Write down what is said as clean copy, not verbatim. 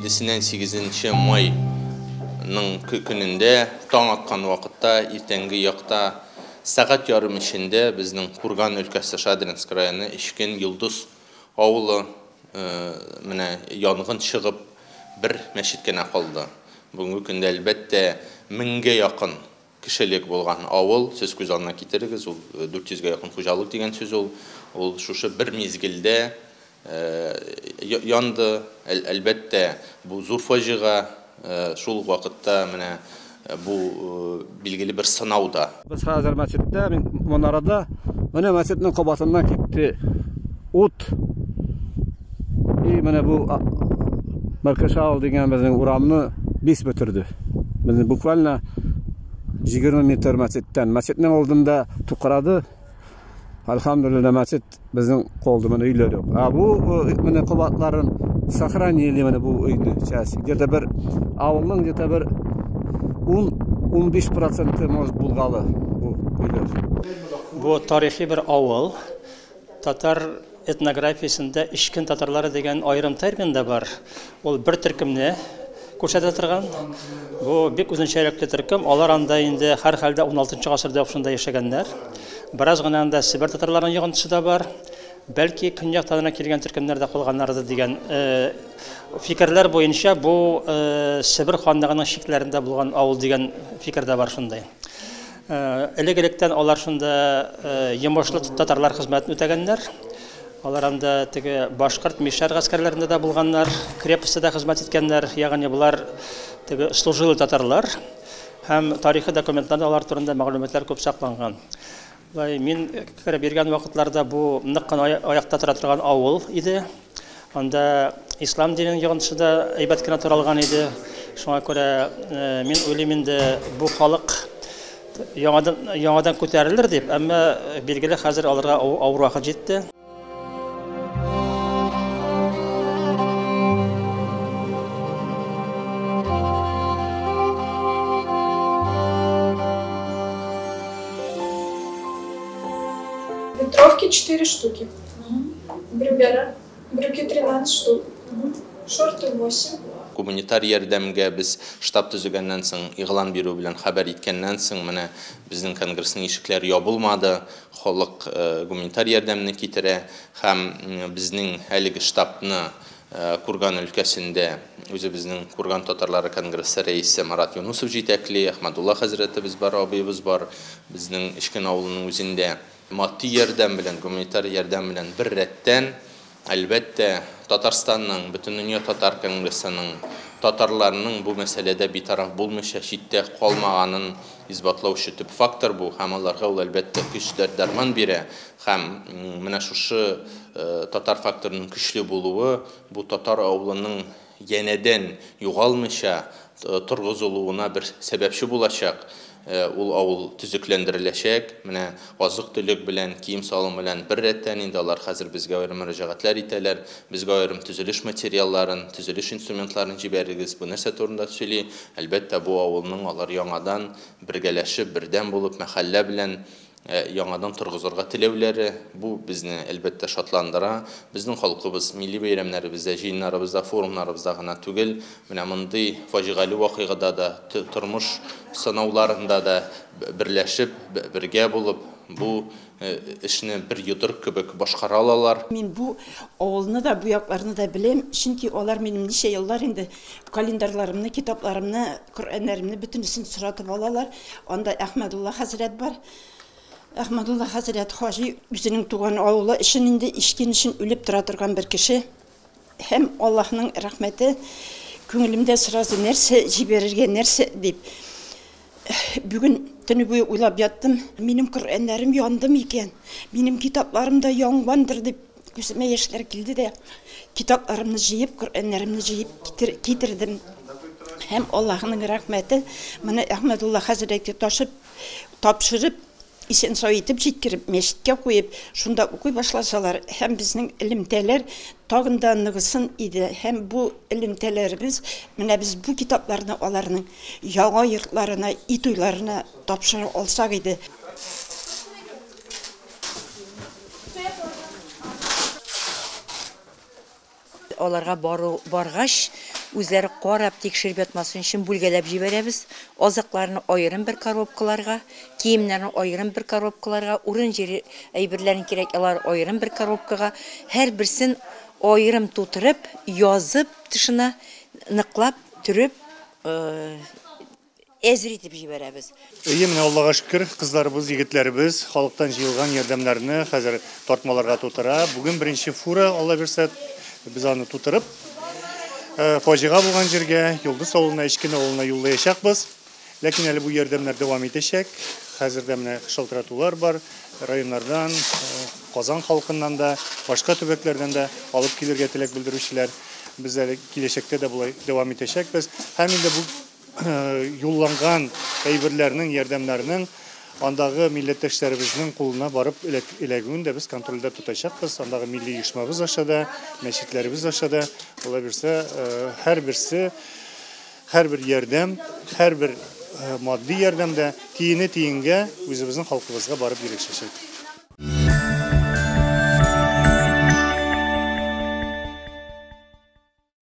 7-сеннән 8 майның көнендә таң аткан вакытта иртәнге якта сәгать ярым эчендә безнең Курган өлкәсе Шадринск районы Эчкен Йолдыз авылы менә янгын чыгып бер мәчет кенә калды. Бүгенге көндә әлбәттә 1000гә якын кешелек булган авыл, сез күз алдына китерегез, ул 400гә якын хуҗалык дигән сүз ул. Ул шушы бер мизгелдә янды. Әлбәттә, бу зур фаҗига, шул ук вакытта менә бу билгеле бер сынау да. Без хәзер мәчеттә, мин манарада, менә мәчетнең кабатыннан китте ут. И менә бу Мәркәшавыл дигән безнең урамны бис бетерде. Безне буквально 20 метр мәчеттән. Мәчетнең алдында тукрады. Альхамдулилла, мәчет безнең калды, менә өйләр юк. Ә бу менә кабатларын сохранили менә бу өйне сейчас. Где-то бер авылның где-то бер 10-15% может булгалы бу өйләр. Бу тарихи бер авыл. Татар этнографиясендә Эчкен татарлары дигән аерым термин да бар. Ул бер төркемне күрсәтә торган. Бу бик үзенчәлекле төркем. Алар анда инде һәр хәлдә 16 гасырда шунда яшәгәннәр. Бераз гына анда Себер татарларының йогынтысы да бар. Бәлки көньяктан гына килгән төркемнәр дә калганнардыр дигән фикерләр буенча бу Себер ханлыгының чикләрендә булган авыл дигән фикер дә бар шундай. Элек-электән алар шунда йомышлы татарлар хезмәтен үтәгәннәр. Алар анда теге башкорт мишәр гаскәрләрендә дә булганнар, крепостьта да хезмәт иткәннәр, ягъни булар теге служилый татарлар һәм тарихи документларда алар турында мәгълүматлар күп сакланган. Былай мин кереп йөргән вакытларда бу нык кына аякта тора торган авыл иде. Анда ислам диненең йогынтысы да әйбәт кенә таралган иде. Шуңа күрә мин уйлыйм инде бу халык яңадан күтәрелер дип, әмма билгеле хәзер аларга авыр вакыт җитте. Ветровки 4 штуки, брюки 13 штук, шорты 8. Гуманитар ярдәмгә без штаб төзегәннән соң, игълан бирү белән хәбәр иткәннән соң, менә безнең конгрессның ишекләре ябылмады, халык гуманитар ярдәмне китерә һәм безнең әлеге штабны Курган өлкәсендә үзебезнең Курган татарлары конгрессы рәисе Марат Юнусов җитәкли, Әхмәдулла хәзрәтебез бар, абыебыз бар, безнең Эчкен авылының үзендә матди ярдәм белән, гуманитар ярдәм белән бер рәттән, әлбәттә, Татарстанның, Бөтендөнья татар конгрессының, татарларның бу мәсьәләдә битараф булмыйча читтә калмаганын исбатлаучы төп фактор бу, һәм аларга ул әлбәттә көч, дәрман бирә, һәм менә шушы татар факторының көчле булуы бу татар авылының янәдән югалмыйча торгызылуына бер сәбәпче булачак. Ул авыл төзекләндереләчәк. Менә азык-төлек белән, кием-салым белән бер рәттән инде алар хәзер безгә аерым мөрәҗәгатьләр итәләр, безгә аерым төзелеш материалларын, төзелеш инструментларын җибәрегез. Бу нәрсә турында сөйли? Әлбәттә, бу авылның алар яңадан бергәләшеп, бердәм булып, мәхәллә белән яңадан торгызырга теләүләре, бу безне әлбәттә шатландыра. Безнең халкыбыз милли бәйрәмнәребездә, җыеннарыбызда, форумнарыбызда гына түгел, менә мондый фаҗигале вакыйгада да, тормыш сынауларында да берләшеп, бергә булып, бу эшне бер йодрык кебек башкара алалар. Мин бу авылны да, бу якларны да беләм, чөнки алар минем ничә еллар инде календарьларымны, китапларымны, Коръәннәремне бөтенесен соратып алалар. Анда Әхмәдулла хәзрәт бар. Әхмәдулла хәзрәт хаҗи үзенең туган авылы өчен инде Эчкен өчен үлеп тора торган бер кеше. Һәм Аллаһның рәхмәте күңелемдә сразу нәрсә җибәрергә, нәрсә дип. Бүген төне буе уйлап яттым. Минем Коръәннәрем янды микән? Минем китапларым да янгандыр дип күземә яшьләр килде дә китапларымны җыеп, Коръәннәремне җыеп китердем. Һәм Аллаһның рәхмәте моны Әхмәдулла хәзрәткә ташып, тапшырып, исән сау итеп җиткереп, мәчеткә куеп, шунда укый башласалар, һәм безнең элемтәләр тагын да ныгысын иде. Һәм бу элемтәләребез, менә без бу китапларны аларның яңа йортларына, итуйларына тапшыра алсак иде. Аларга баргач, Үзләре карап, тикшереп ятмасын өчен бүлгәләп җибәрәбез. Азыкларны аерым бер коробкаларга, киемнәрне аерым бер коробкаларга, урын-җир әйберләрен кирәк алар аерым бер коробкага. Һәрберсен аерым тутырып, язып тышына ныклап төреп, әзер итеп җибәрәбез. Әйе, менә Аллага шөкер, кызларыбыз, егетләребез халыктан җыелган ярдәмнәрне хәзер тартмаларга тутыра. Бүген беренче фура, Алла бирсә, без аны тутырып, фаҗига булган җиргә, Йолдыз авылына, Эчкен авылына юллаячакбыз. Ләкин әле бу ярдәмнәр дәвам итәчәк. Хәзер дә менә шалтыратулар бар районнардан, Казан халкыннан да, башка төбәкләрдән дә алып килергә теләк белдерүчеләр. Без әле киләчәктә дә болай дәвам итәчәкбез. Һәм инде бу юлланган әйберләрнең, ярдәмнәрнең андагы милләттәшләребезнең кулына барып эләгүен дә без контрольдә тотачакбыз. Андагы милли оешмабыз аша да, мәчетләребез аша да, Алла бирсә, һәрберсе, һәрбер ярдәм, һәрбер матди ярдәм дә тиене тиенгә үзебезнең халкыбызга барып ирешәчәк.